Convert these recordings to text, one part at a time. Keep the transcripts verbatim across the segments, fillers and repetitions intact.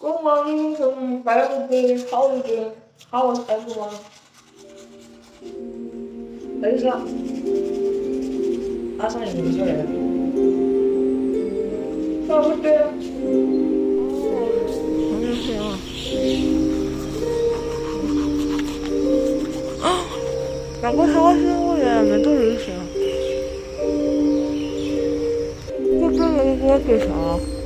Good morning, good morning, how are you doing? How is everyone? There is a, that's not even good. So, what the? 안녕하세요. 라고 사가시는 거예요? 아니면 또 있어요? 또, 또, 또, 또, 또 있어요.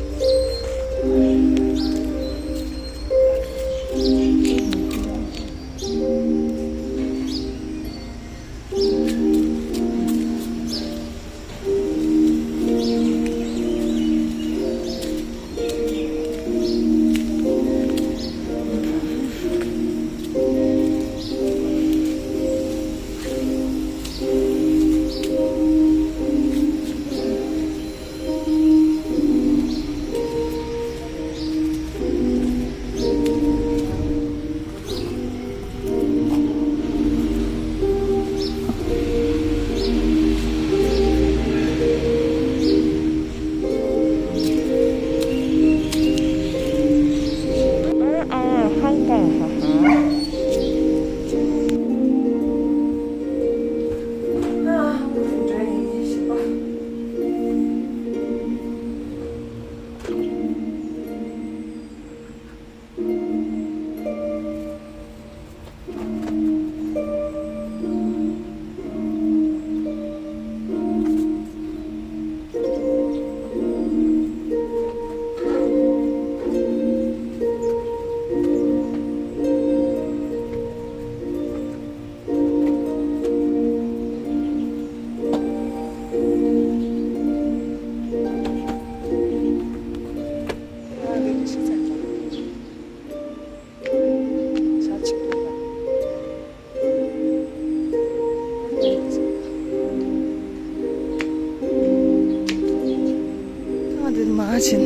ང་འདིར་མ་ཕྱིན།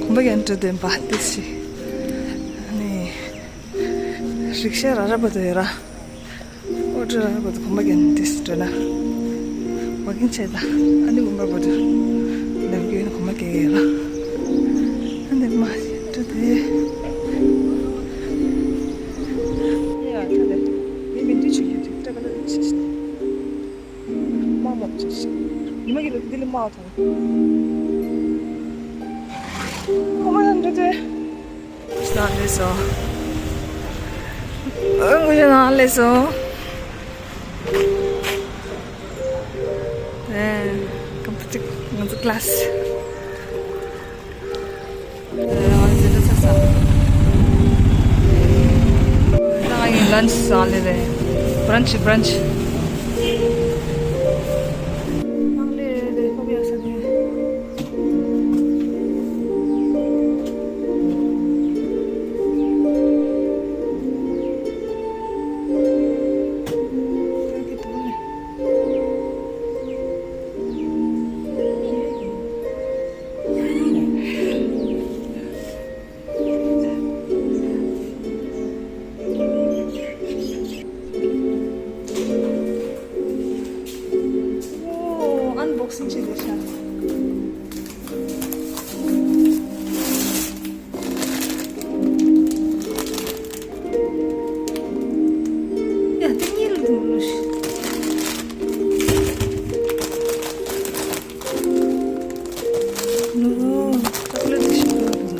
གོམ་པ་རྒྱག་འགྲོ་དོན་པ་དེ་ཞིག་ཨ་ནི། རིག་ཤ་ར་ར་བ་དོ་ཡོད་ར། ཨོ་ཏྲ་ར་བ་དོ་གོམ་པ་རྒྱག་འདི་སུ་འགྲོ་ན། ཝོག་ཀིང་བྱས་ད། ཨ་ནི་གོམ་པ་བ་དོ། ལམ་རྒྱུད་ནི་གོམ་པ་རྒྱག་ཡོད་ར། ཨ་ནི་མ་འགྲོ་དེ། ཡ་ད་དེ། མི་མི་འདི་ཆུ་རྒྱུད་དེ་ཏྲ་ཀ་ལ་རིག་ཤ་ཞིག་མ་མོག་ཅིག་ཤིག་ཉི་མ་གི་ལོ་འདི་ལ་མ་ཐོང་། ཁོ་མ་ཡང་འདྲ་དེ། ནང་ལས་སོ། ཨ་ངུ་ཞིག་ནང་ལས་སོ། ཨེ། ཀམ་པུ་ཅིག་ང་ཚོ་ཀླ་སི། ལན་ཆི་ཟ་ལེ་རེད། བྷ་རན་ཆི། བྷ་རན་ཆི། ཨོ། ཨན་བོག་སིང་བྱེད་དེ་ཤ། ཡ་དེ་གཉིས་ལ་འགྲོ་ལོ་ཤི། ནོ། ཏོག་ལེ་དེ་ཤི་འགྲོ་དགོས་ལ།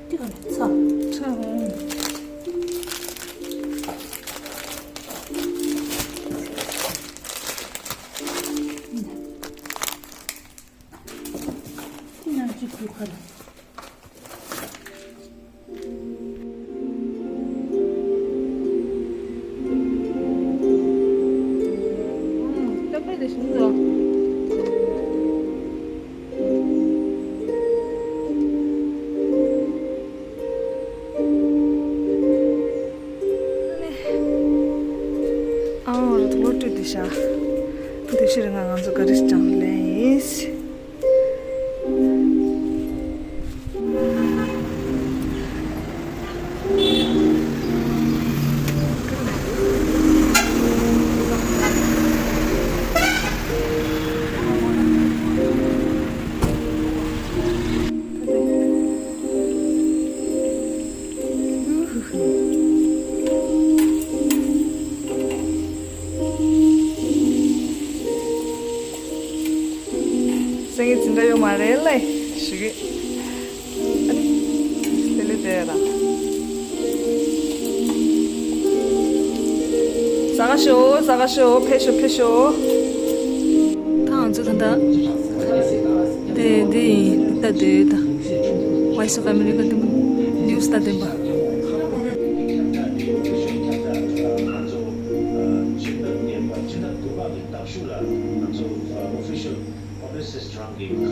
དེ་ག་ནས་ཚ། ཚ། དེ་ནང་བཅུག་དགོས་ཁ་ལ། ཨང་རུ་ལོ་ཏྲི་དི་ཤ། དི་ཤི་རི་ང་ང་ཚོ་ག་རི་ཅང་ལེན་ཡིན། སེང་གེ་འཛིན་གྲྭ་ཡོད་མ་རེད་ལེ་ཞུ་གི། ཨ་ནི། ལེ་ལེ་དེ་ར། ས་ག་ཤོ་ས་ག་ཤོ་ཕེ་ཤོ་ཕེ་ཤོ། ད་ང་ཚོ་ད་ལྟ། དེ་དེ་ཡིན་ད་དེ་ད། Voice of America དེ་མོ་news ད་དེ་པ། Publicist རང་གི་ང་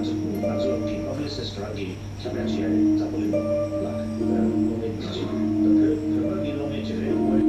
ཚོ་ང་ཚོ་གི་publicist རང་གི་ཁྱབ་ཡ་བྱེད་ཡ་རེད་ཛ་པོ་ལི་ལ་གློག་བརྙན་དེ་ཅིག་བོད་བོད་པ་གི་གློག་བརྙན་ཅིག་རེད།